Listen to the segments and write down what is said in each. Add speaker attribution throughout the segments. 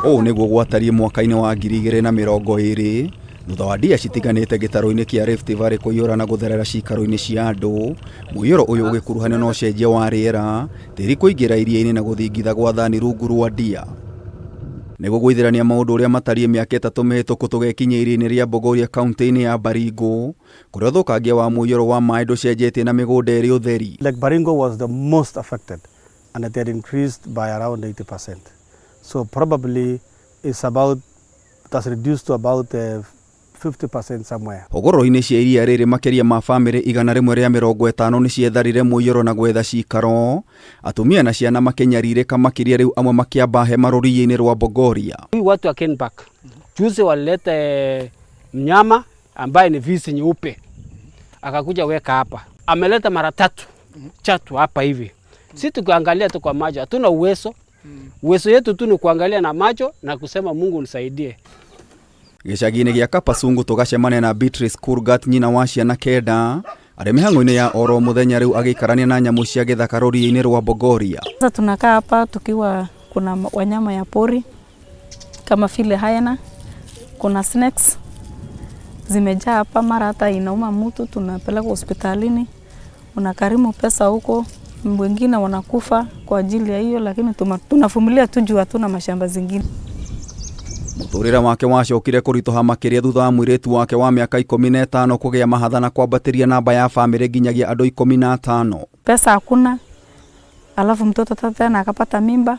Speaker 1: Ũũ nĩguo gwatariĩ mwaka-inĩ wa 2020 thutha wa ndia citiganĩte gĩtarũ-inĩ kĩa Rift Valley kũiyũra na gũtherera ciikaro-inĩ cia andũ. Mũiyũro ũyũ ũgĩkuruhanio na ũcenjia wa rĩera, tĩri kũingĩra iria-inĩ na gũthingitha gwa thani rungu rwa ndia. Nĩguo gũithĩrania maũndũ ũrĩa matariĩ mĩaka 3 mĩhĩtũku tũgekinyia iria-inĩ rĩa Bogoria kaunti-inĩ ya Baringo kũrĩa ũthũkangia wa mũiyũro wa maĩ ndũcenjetie na mĩgũnda ĩrĩ ũtheri.
Speaker 2: Lake Baringo was the most affected and it had increased by around 80%. So probably it's about, it has reduced to about 50% somewhere.
Speaker 1: Hũgũrũrũ-inĩ cia iria rĩrĩ makĩria ma bamĩrĩ 150 nĩ cietharire mũiyũro na gwetha cikaro. Atumia na ciana makĩnyarirĩka makĩria rĩu amwe makĩamba hema rũriĩ-inĩ rwa Bogoria.
Speaker 3: Huyu watu wa Kenpark juzi walileta mnyama ambaye ni fisi nyeupe akakuja weka hapa, ameleta mara tatu chatu hapa hivi. Si tukiangalia tu kwa macho, hatuna uwezo. Uwezo yetu tu ni kuangalia na macho na kusema Mungu nisaidie.
Speaker 1: Gĩcagi-inĩ gĩa Kapasungu tũgacemania na Beatrice Kurgat nyina wa ciana 9 arĩ mĩhang'o-inĩ ya oro mũthenya rĩu agĩikarania na nyamũ cia gĩthaka rũriĩ-inĩ rwa Bogoria.
Speaker 4: Sasa tunakaa hapa tukiwa kuna wanyama ya pori kama vile hyena, kuna snakes zimejaa hapa, mara hata inauma mtu, tunapeleka hospitalini, unakarimu pesa huko, wengine wanakufa kwa ajili ya hiyo, lakini tunavumilia tu juu hatuna mashamba zingine.
Speaker 1: Mũtũrĩre wake wacokire kũritũha makĩria thutha wa mũirĩtu wake wa mĩaka 15 kũgĩa mahatha na kwambatĩria namba ya bamĩrĩ nginyagia andũ 15.
Speaker 4: Pesa hakuna, alafu mtoto tena akapata mimba,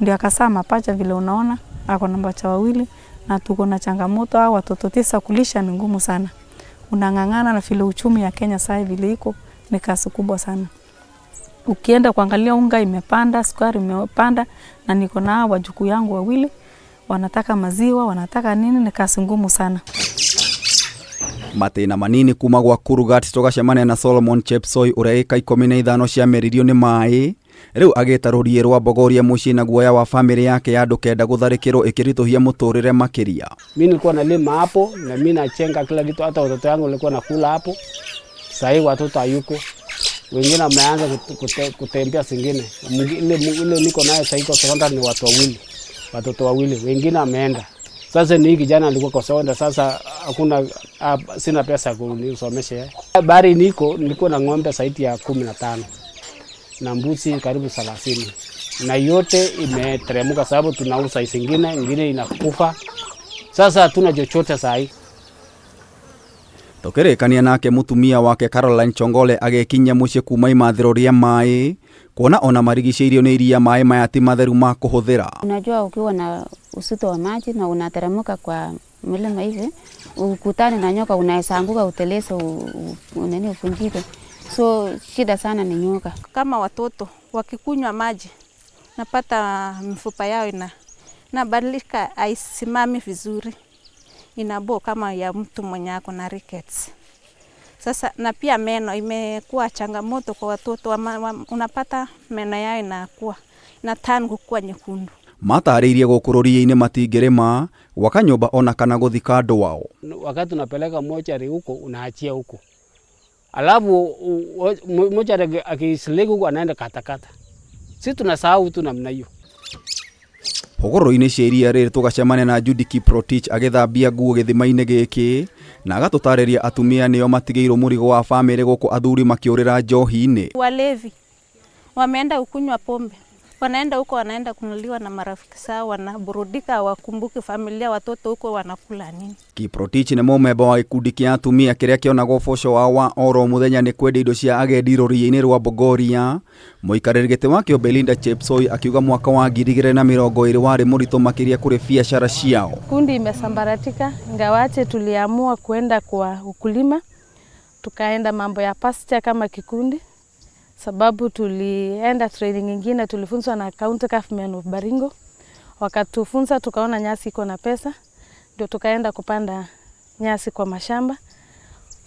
Speaker 4: ndio akazaa mapacha vile unaona, ako na mapacha wawili na tuko na changamoto hao watoto 9 kulisha ni ngumu sana. Unang'ang'ana na vile uchumi ya Kenya sasa vile iko ni kazi kubwa sana. Ukienda kuangalia unga imepanda, sukari imepanda, na niko na wajukuu yangu wawili wanataka maziwa, wanataka nini, ni kazi ngumu sana.
Speaker 1: Matĩna manini kuma gwa Kurgat tũgacemania na Solomon Chepsoi ũrĩa ĩka 15 ciameririo nĩ maĩ rĩu agĩta rũriĩ rwa Bogoria mũciĩ na guoya wa bamĩrĩ yake ya andũ 9 gũtharĩkĩrwo ĩkĩritũhia mũtũrĩre makĩria.
Speaker 3: Mimi nilikuwa nalima hapo na mimi nachenga kila kitu, hata watoto wangu walikuwa nakula hapo. Sasa hivi watoto hayuko, wengine wameanza kutembea zingine. Ile niko nayo sasa iko sekondari ni watu wawili, watoto wawili, wengine wameenda. Sasa ni kijana alikuwa kwa sekondari, sasa hakuna, sina pesa kunisomesha. Bari nilikuwa na ng'ombe zaidi ya 15 na mbuzi karibu 30, na yote imeteremka sababu tunauza zingine, ingine inakufa. Sasa hatuna chochote sahi.
Speaker 1: Tũkĩrĩkania nake mũtumia wake Caroline Chongole agĩkinya mũciĩ kuma imathĩro rĩa maĩ kuona ona marigicĩirio nĩ iria maĩ maya ti matheru ma kũhũthĩra.
Speaker 5: Unajua ukiwa na uzito wa maji na unateremka kwa milima hivi, ukutane na nyoka unaweza anguka uteleze nini uvunjike. So shida sana ni nyoka.
Speaker 6: Kama watoto wakikunywa maji napata mifupa yao inabadilika, haisimami vizuri. Inabo kama ya mtu mwenye ako na rickets. Sasa na pia meno imekuwa changamoto kwa watoto, unapata meno yao inakuwa na turn kuwa nyekundu.
Speaker 1: Matarĩirie gũkũ rũriĩ-inĩ matingĩrĩma, gwaka nyũmba ona kana gũthika andũ ao.
Speaker 3: Wakati unapeleka mochari huko unaachia huko, alafu mochari akisiliki huko anaenda katakata. Sisi tunasahau tu namna hiyo.
Speaker 1: Hũgũrũrũ-inĩ cia iria rĩrĩ tũgacemania na Judy Kiprotich agĩthambia nguo gĩthima-inĩ gĩkĩ na agatũtarĩria atumia nĩo matigĩirwo mũrigo wa bamĩrĩ gũkũ athuri makĩũrĩra njohi-inĩ.
Speaker 6: Walevi wameenda kunywa pombe, wanaenda huko wanaenda kunuliwa na marafiki zao, wanaburudika, wakumbuke familia, watoto huko wanakula nini.
Speaker 1: Kiprotich nĩ mũmemba wa gĩkundi kĩa atumia kĩrĩa kĩonagwo ũboco wao wa oro mũthenya nĩ kwendia indo cia agendi rũriĩ-inĩ rwa Bogoria. Mũikarĩri gĩtĩ wakĩo Belinda Chepsoi akiuga mwaka wa 2020 warĩ mũritũ makĩria kũrĩ biacara ciao.
Speaker 7: Kundi imesambaratika, ingawache tuliamua kuenda kwa ukulima, tukaenda mambo ya pasture kama kikundi, sababu tulienda training nyingine, tulifunzwa na County Government of Baringo, wakatufunza tukaona nyasi iko na pesa, ndio tukaenda kupanda nyasi kwa mashamba.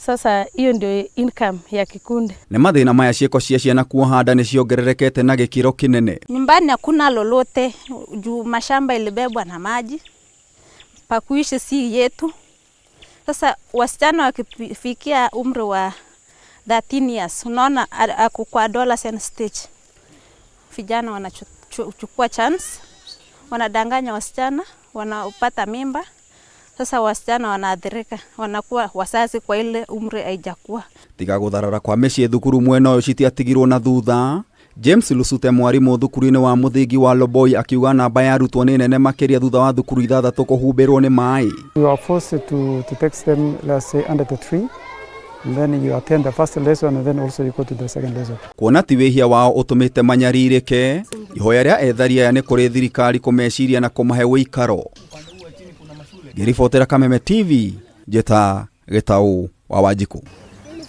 Speaker 7: Sasa hiyo ndio income ya kikundi.
Speaker 1: Nĩ mathĩna maya ciĩko cia ciana kuoha nda nĩ ciongererekete na gĩkĩro kĩnene.
Speaker 6: Nyumbani hakuna lolote juu mashamba ilibebwa na maji, pa kuishi si yetu. Sasa wasichana wakifikia umri wa 13 years, unaona ako kwa adolescent stage, vijana wanachukua chance, Wanadanganya wasichana, wanapata mimba. Sasa wasichana wanaathirika, wanakuwa wazazi kwa ile umri haijakuwa.
Speaker 1: Tiga gũtharara kwa mĩciĩ thukuru mwena ũyũ citiatigirwo na thutha. James Lusute, mwarimũ thukuru-inĩ wa mũthingi wa Loboi, akiuga namba ya arutwo nĩ nene makĩria thutha wa thukuru ithathatũ kũhumbĩrwo nĩ maĩ.
Speaker 8: You are forced to text them, let's say, under the tree, and then you attend the first lesson, and then also you go to the second lesson.
Speaker 1: Kuona ti wĩhia wao ũtũmĩte manyarirĩke, ihoya rĩa ethari aya nĩ kũrĩ thirikari kũmeciria na kũmahe ũikaro. Ngĩribotera Kameme TV, njĩta Gĩtaũ wa Wanjikũ.